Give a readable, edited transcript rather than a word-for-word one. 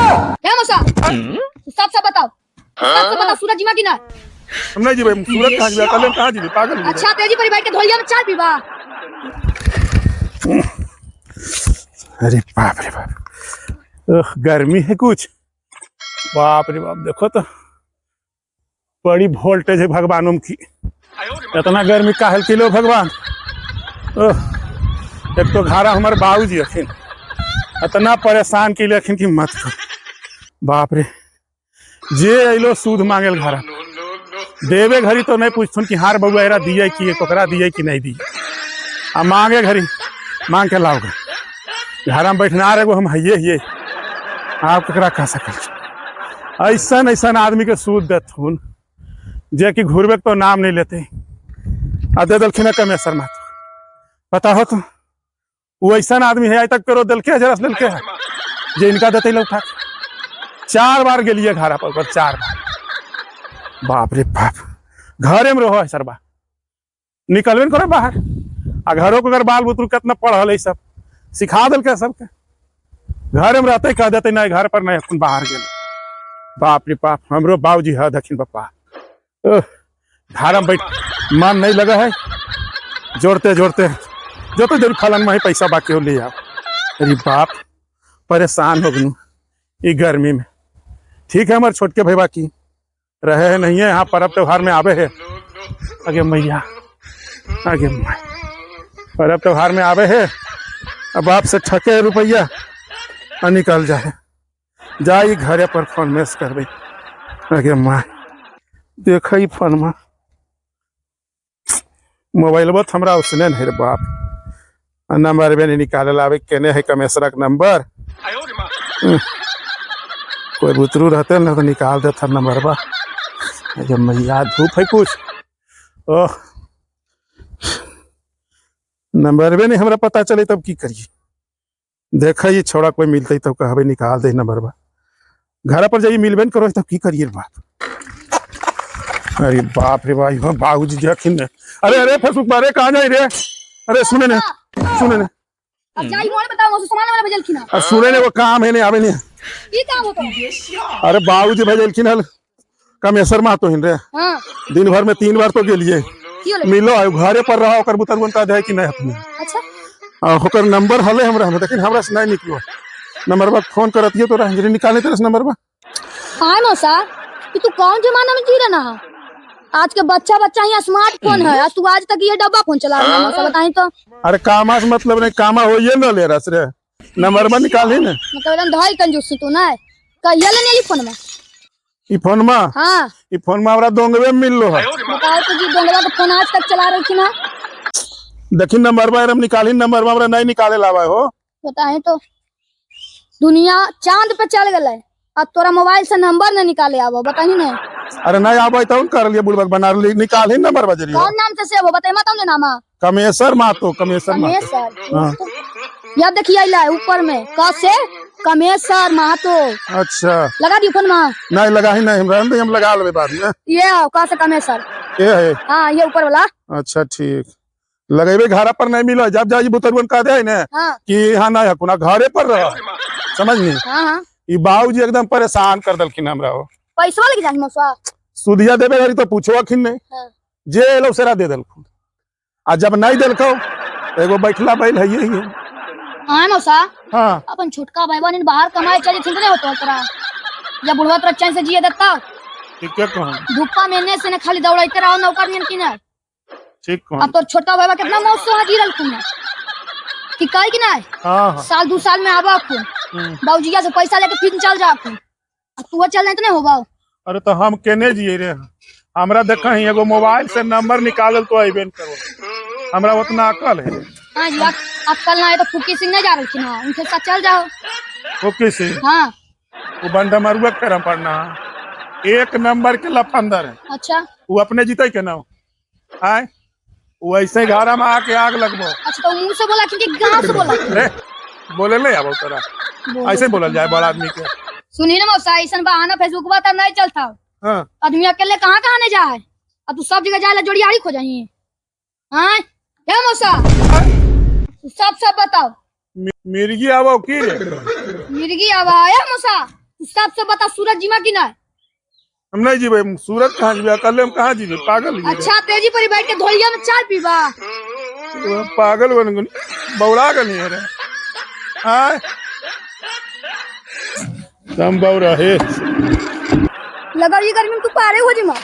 हे मौसा, तू सब सब बताओ, सब सब बताओ, सूरज जीमा की ना? हम नहीं जीबे सूरत। कहाँ जीबे? कल हम कहाँ जीबे? पागल जीबे। अच्छा, तेजी पर बैठ के धोलिया में चाय पीबा। अरे बाप रे बाप, ओह, गर्मी है कुछ। बाप रे बाप, देखो तो बड़ी वोल्टेज है भगवानों की। इतना गर्मी काहे किलो भगवान। ओह, एक तो घारा हमारे बाबूजी अखिन इतना परेशान के अखिन कि मत कहो। बाप रे, जे अलो सूद मांगेल घरा देवे घड़ी तो नहीं पूछथुन कि हार बउआ एरा दिए कि ओकरा दिए कि नहीं दिए, आ मांगे घड़ी मांग के लाओ। घर में बैठना रहे हम हइये हिये, आप ककरा कह सकल छी? ऐसन ऐसन आदमी के सूद देथुन जे कि घुरबे के तो नाम नहीं लेते। आ दे देलखिन है कमेसर महतो, पता हो तो वो ऐसन आदमी है, आज तक करो देलके है, जरा से देलके है जे इनका देते लौटा के। 4 बार गेलिए घरा पर ओकर, 4 बार। बाप रे बाप, घरे में रहो है सरबा, निकलबे न करो बाहर। आ घरों के अगर बाल बुतरू कितना पढ़ल है सब सिखा देलके सबके, घर में रहते कह देते नहीं घर पर नहीं अपन बाहर गेल। बाप रे बाप, हमरो बाबूजी है दक्षिण पप्पा। ओह, घर में बैठ मन नहीं लगा है, जोड़ते जोड़ते जो तो जरूर फलन में ही पैसा बाकी हो ले आओ। अरे बाप, परेशान हो गई ई गर्मी में। ठीक है, हमारे छोटके भाई बाकी रहे है नहीं है यहाँ, पर्व त्योहार में आवे है। अगे मैया, आगे मैया, पर्व त्योहार में आवे है। अब आप से ठके रुपया और निकल जाए, जाई घरे पर फोन मेस करबे। अगे माँ, देख फोन में मोबाइल तो हमरा उसने नहीं रे बाप, आ नंबर भी नहीं निकाले लावे केने है कमेसरक नंबर। कोई बुतरू रहते ना तो निकाल देता नंबर बा। अरे मैया, धूप है कुछ। ओह, नंबर भी नहीं हमरा पता चले तब की करिए। देख ये छोड़ा कोई मिलते तब कहबे निकाल दे नंबर बा। घर पर जाइए मिलबे न करो तब की करिए बाप। अरे बाप रे भाई, हाँ बाबूजी देखिन ने। अरे अरे फेसबुक पर, अरे कहाँ जाई रे? अरे सुने ने, सुने ने। अब जाई मोने बताओ, मौसा सामान वाला भेजलखिन है। अरे सुने ने, वो काम है नहीं आवे नहीं। की काम होतो? अरे बाबूजी भेजलखिन हल कमेसर महतो हिन रे। हां। दिन भर में 3 बार तो गेलिए। की होले? मिलो है घरे पर रहा, ओकर बुतरुअन का दे कि नहीं अपने। अच्छा। आ, ओकर नंबर हले हमरा में, लेकिन हमरा से नहीं निकलो नंबर पर। फोन करतिए तो रंजनी निकाले तेरे नंबर पर। हाय मौसा, कि तू कौन जमाना में जी रहा है? आज के बच्चा बच्चा ही स्मार्टफोन है, आज तू आज तक ये डब्बा फोन चला रहा है मौसा, बताई तो। अरे कामा से मतलब नहीं, कामा हो ये न ले रस रे, नंबर पर निकाल ही ने। मतलब एकदम धई कंजूसी तू ना कहिया ले नेली फोन में? ई फोन में? हां। ई फोन में हमरा दोंगवे में मिललो है। बताओ तो जी, दोंगवा के फोन आज तक चला रही ना। देखी नंबर पर हम निकाली, नंबर पर हमरा नहीं निकाले लावा हो। बताए तो, दुनिया चांद पे चल गए, अब तोरा मोबाइल से नंबर न निकाले आवो, बताही ना। अरे नहीं आवे तो कर लिए बुड़बक बना ली, निकाल ही नंबर बजरी। कौन नाम से सेव हो बताई मत हमने नामा। कमेसर महतो, कमेसर महतो। कमेसर। हाँ। याद देखिए आइला है ऊपर में क से कमेसर महतो। अच्छा। लगा दी फोन में? नहीं लगा ही नहीं, हमरा नहीं, हम लगा लेबे बाद में। ये आओ, क से कमेसर। ये है। हाँ, ये ऊपर वाला। अच्छा ठीक, लगेबे घर पर नहीं मिलो, जब जाई बुतरुअन कह दे ने हाँ। कि यहाँ नहीं हकुना घरे पर रह, समझ नी? हाँ, हाँ। ई बाबूजी एकदम परेशान कर दलखिन हमरा हो। पैसा लग जाही मौसा? सुदिया देबे घरी तो पूछो अखिन नहीं। हाँ। जे एलो सेरा दे देलखुन, आ जब नहीं देलकौ एगो बैठला बैल है ही है। हाँ मौसा। हाँ। अपन छोटका भाई बहन बाहर कमाए चले थिन नहीं होतो तोरा, या बुढ़वा तोरा चैन से जिए देता? ठीक है कहूं। धूपा में ने से ने खाली दौड़ाते रहो नौकर नियन की ना। ठीक कहूं। अब तोर छोटका भाई कितना मौत से जी रहलखुन है, ठीक है कि नहीं? हाँ, हाँ। साल 2 साल में आबा खुन। बाबूजी से पैसा लेके फिर चल जा खुन, अब तू चल नहीं तो नहीं होबा। अरे तो हम केने जिए रे, हमरा देखा ही एगो मोबाइल से नंबर निकालल तो अइबे न करो, हमरा उतना अकल है। हाँ जी, अकल ना है तो फुकी सिंह नहीं जा रही ना, उनके साथ चल जाओ। फुकी सिंह? हाँ। वो बंदा मरुआ करम पड़ना, 1 नंबर के लफंदर है। अच्छा। वो अपने जीते के ना आए, वो ऐसे घर में आके आग लगबो। अच्छा, तो मुंह से बोला कि गांव से बोला? अरे बोले ले आबो तोरा, ऐसे बोलल जाए बड़ा आदमी के। सुनी ना मौसा, ऐसन बहाना फेसबुक पर तो नहीं चलता। हाँ। आदमी अकेले कहाँ कहाँ नहीं जाए, अब तू सब जगह जाए ला जोड़ियारी खो जाही। हाँ हे मौसा, तू सब सब बताओ। मिर्गी आवो की रे? मिर्गी आवा है मौसा? तू सबसे बता सूरज जीमा कि नहीं? हम नहीं जीवे, सूरज कहाँ जीवे, अकेले हम कहाँ जीवे, पागल जीवे। अच्छा तेजी पर ही बैठ के धोलिया में चाय पीबा। पागल बन गई, बौरा गनी है रे। आय तुम बौरा हे। लगा ये गर्मी में तू पारे हो जीमा।